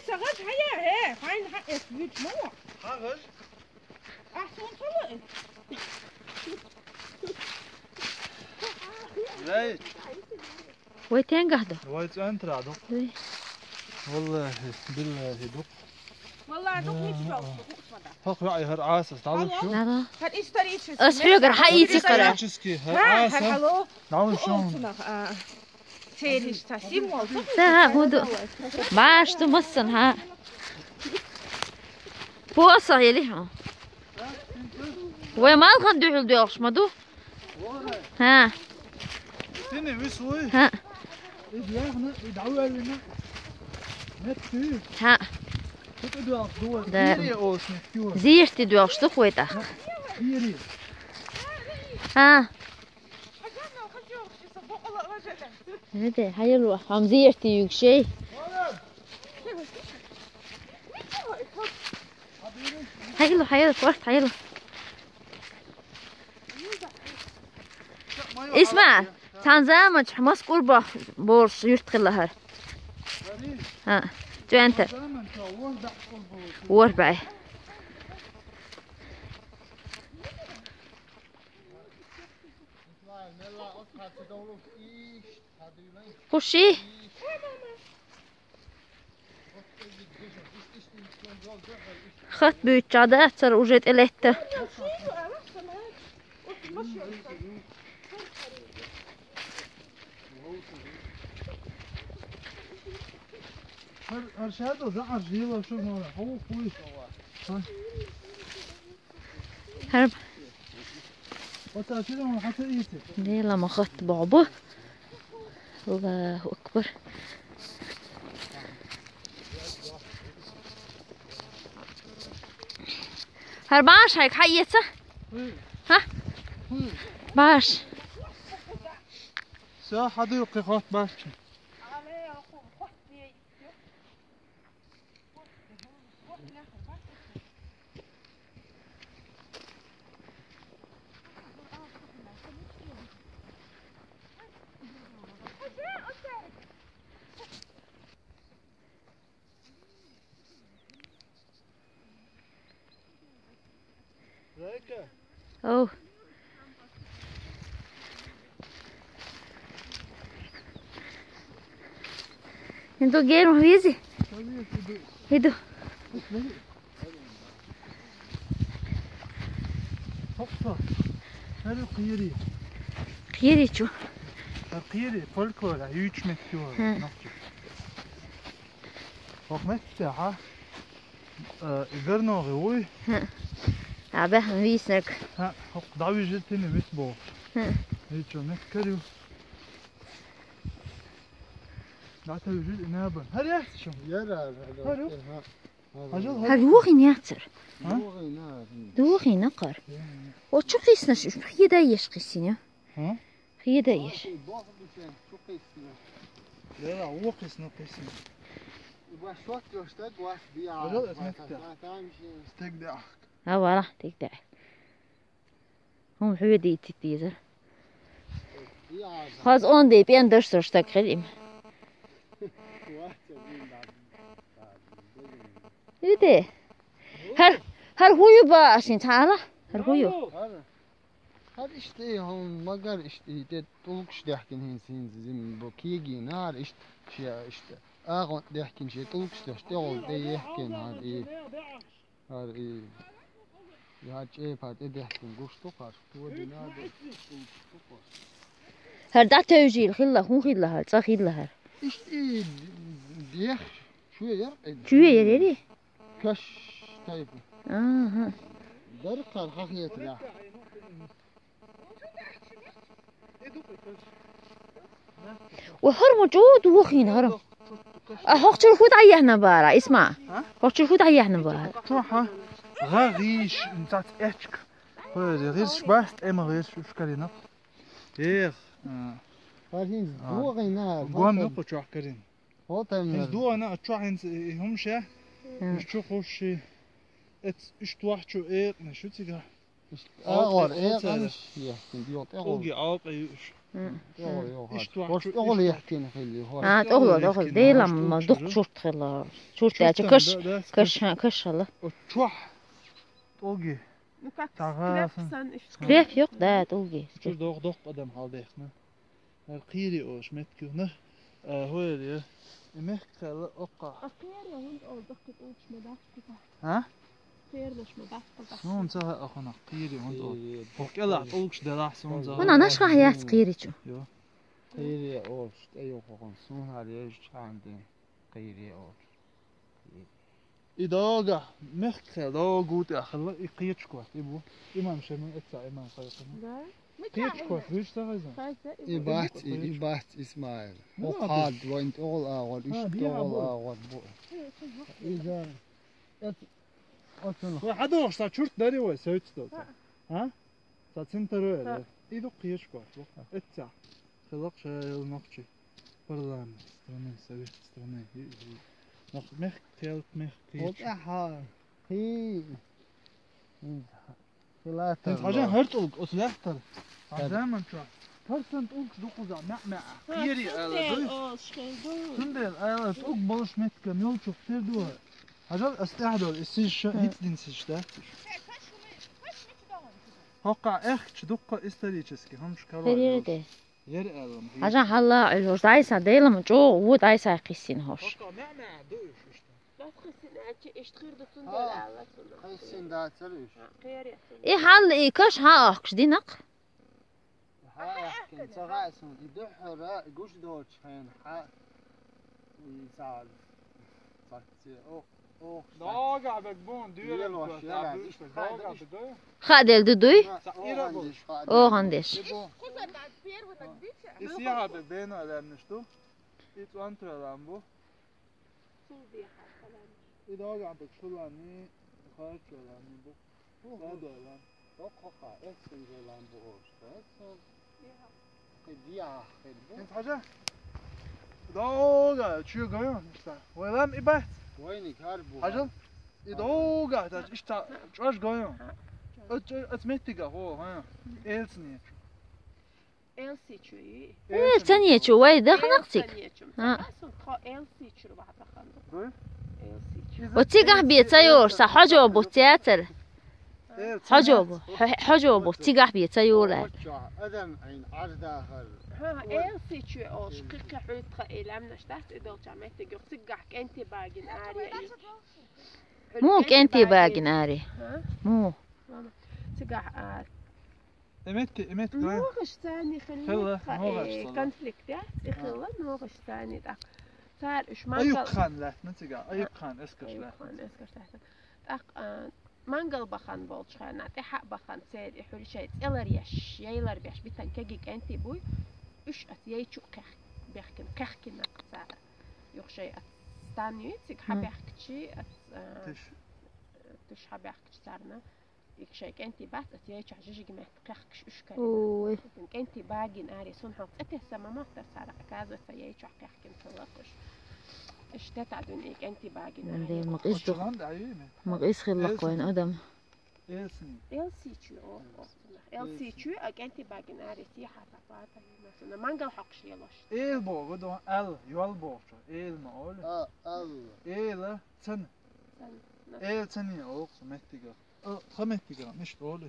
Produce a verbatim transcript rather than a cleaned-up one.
Сагаж хая, хе, хайн ха эс вич мо. Хагаж? Ахун сала. Вай. Вай тенгахду. Вай центра ду. Вай. Валлахи, биллахи ду. Валлахи ду, вич мо. Хак вай хар асас, талу шу. Лава. Хар исторический. Ас хьогар ха ити кара. Исторический, хар асас. Хар хало. Талу шу. Цериш та символ. Та, ха, гуду. Баш ту массан, ха. Поса ели, ха. Вай малхан духул духш ма ду. Ха. Сини вис вай. Ха. Ид яхна, ид авалина. Нет ты. Ха. Тут идёт дуа. Да. Зирти духш ту хуйта. Ири. Ха. Эде, хайылу, хамзиерти юкшей. Хайылу, хайылу, корт, хайылу. Исма, танзамач, хамас курба борш юрт хилахар. Ха, чуэнте. Уор бай. Хуши. Хат бүүт чада цар уже телетте. Ар-, аршадо за аржила шу мора. Хо хуй. Хар. Ота чирон хата ити. Дела махат бабу. Аллаху акбар. Хар баш хай хайца. Ха? Баш. Са хаду кхот баш. О. Инду герм визи? Иду. Хоппа. Хәле кыйри. Кыйри чу. Кыйри, фольклор, а юч мет чу. Хм. Хохмет те, ха? Э, верногы, ой. Хм. А бе, виснек. Ха, хок, дави житини вис бо. Хм. Эй, чё, мет карю. Да, ты уже не об. Харяс, чё? Я да, да, да. Харю? Ха. Ажал, Хар юух ин яцар. А? Юух ин, а, ин. Дух ин акар. О, чу кисна ш-, хида еш кисиня. А? Хида еш. Бах, бах, бах, чу кисна. Лера, о кисна кисна. Ба шот ёшта гвас биа. Ажал, эсмет да. Стек да. А, вала, тек да. Хум хьуди титиза. Хаз он де пен даш сош так хелим. Иде. Хар, хар хую ба ашин цала. Хар хую. Хар иште хум магар иште де тулкш дехкин хин син зим бо киги нар иште, иште. Агон дехкин ше тулкш дехте ол де ехкин хар и. Хар и. Я чепа те дехтин гушту хар. Ту дина де. Хар да тевжил хилла, хун хилла хар, ца хилла хар. Ишти дех шуе яр. Чуе ярери? Каш тайпы. Аха. Дар хар хахият я. Ва хар мо чу дух ин хар. А хохчур худ аяхна бара, исма. А? Хохчур худ аяхна бара. Чу ха. Га гиш, инцат эчк. Хой, гиш баст, эма гиш ушкарина. Эх. Фарин дугайна. Гуам ну кучуах карин. Вот эм. Дуана ачуах ин хумше. Ишчу хуши. Эт иштуахчу эх, не шутига. Агъор, э, къамиш, е, син диот, э, къол. Оги алкъа юш. М. Йо, йо, Ишт хаш. Вахчу, Хаш ишт огъал вах. Яхтин хилли, хаш. А, тӀогӀла, тӀогӀла. Дейлам ма дукха чурт хила. Чурт яча каш, каш, каш хала. О, чух. ТӀоги. Ну как, Тагъа скреп сан. Сан ишт. Скреп йокъ, да, тӀоги. Чур дох, дох адам хал дехна. Ар кири ош меткивна. А, хойр я. Эмех кала окъа. А кири я, хунт ол дох кит уч ма дах кита. А? Кири дош ма дах кита. Сун цаха ахуна кири хунт ол. Кири. Хокела тӀолгш дала сун цаха. Мана наш ха яц кири чу. Йо. Кири ош, тӀайо хокон сун хар еш чанди. Кири ош. И дага, мехк хел, дага гути ахла, и киечкот, и бу. Имам шемин, эца имам хайхин. Да? Киечкот, виш сагайза. И бац, и, и бац, Исмаил. Ну, О хад, вайн тӀогъал агъар, иш А, би тӀогъал абу. Агъар бу. Иза. Эт, отун. Ва хадош, са чурт дари вай, сойцто. А? Са центр вай, Ха. Да? И ду киечкот, бу. Эца. Хилак шел нохчи. Парламент страны, совет страны. И, и, нох-, мех, кел, мех, Вот киеч. Аха. Хи. Хилата. Хажан хар тӀулг, ослахтар. Хажан ман чуа. Процент улг дукуза, мя, мя. Кири ала, дуй. Сендел ала, тӀулг болуш метка, мёл чух, тер дуа. Хажал астахдал, исиш, хитдин сиш, да? Хока, эх, чудукка исторически, хам шкала. Переде. Ер алам. Хажан хала, ил хор, дайса, делам, чу, ву дайса, кисин хош. Хока, мя, мя, дуй, шишта. Дас кисин, ачи, ишт хир дусун, Ха. Дел ала, суна. Кисин да, цариш. Кери. И хал, и каш, ха, ахкш, динак. Ха, ахкин, цагасын, и духра, гуш доч, хен, ха. И сал. Сакци, о, о. Дага бек бун, дюрен Дюрен бу, баш, я, дага иш бек, хай, дага иш. Бек, дага. Ха дел ду дуй? Са ира бу. Огъан деш. Ибу. Исиха бек бен алам ништу. Ит вантра ламбу. И дага бек шулани, харчулани бу. Садолан. Докха, эсин желан бу ош. Эсин. Кыдия, кыдбу. Ин хажа. Дога, чу гойон, ишта. Вайлам и бац. Войник хар бу. Хажа. И дога, да, ишта, чош гойон. Эт, эт меттига, хо, ха. Элсни. Элси чуи. Э, цани чу, вай, дахнах цик. Элси чу. А. Сагасын хо элси чур ваха баханду. Дуй? Элси чур. О цигах бе цайор, са хожо бу цяцер. Э, Хожо бу, хо-, хожо бу, цигах бе цайор. Очо, адам айн ардахар. Ха, элси чу ош, кыкка хутха элам наштат, идол чамет, гюх цигах кенти багин ари. Му кенти багин ари. Ха? Му. Цигах ар. Эмет, эмет, давай. Ногаш цани хилла. Хилла, та, ногаш э, цала. Конфликт, я? Э, хилла, ногаш цани, так. Цар уж мангал. Аюб хан латна цига, Аюб хан эскаш Аюб латна. Хан эскаш латна. Так, а, мангал бахан болчхана, тиха бахан цер, и хули шай, целар яш, яйлар бяш, битан кеги кенти буй. Уж ат яй чу кех, бяхкин, кехкин нак цар. Юх шай ат стан ю, циг ха М. Бяхкчи, ат, а, Тиш. Тиш ха бяхкчи царна. Ик шай кенти бац, ат яй чу жижиг мет кехкш уж кари. Ой. Кенти багин ари сун хал цетеса мамахтар сара, оказывается, яй чу кехкин хилакуш. Иштета дун и кенти багин ари. Мгис дух. Очулан да аюме. Мгис хилакуин адам. Элсни. Элси чу, о, о. Элси чу, а кенти багин ари си хата пата. Мангал хакш лелош. Эл богу до ал, юал богу. Эл ма ол. А, ал. Эл, цен. Цен. Эл цени, о, меттига. О, хаметтига, мишт ол.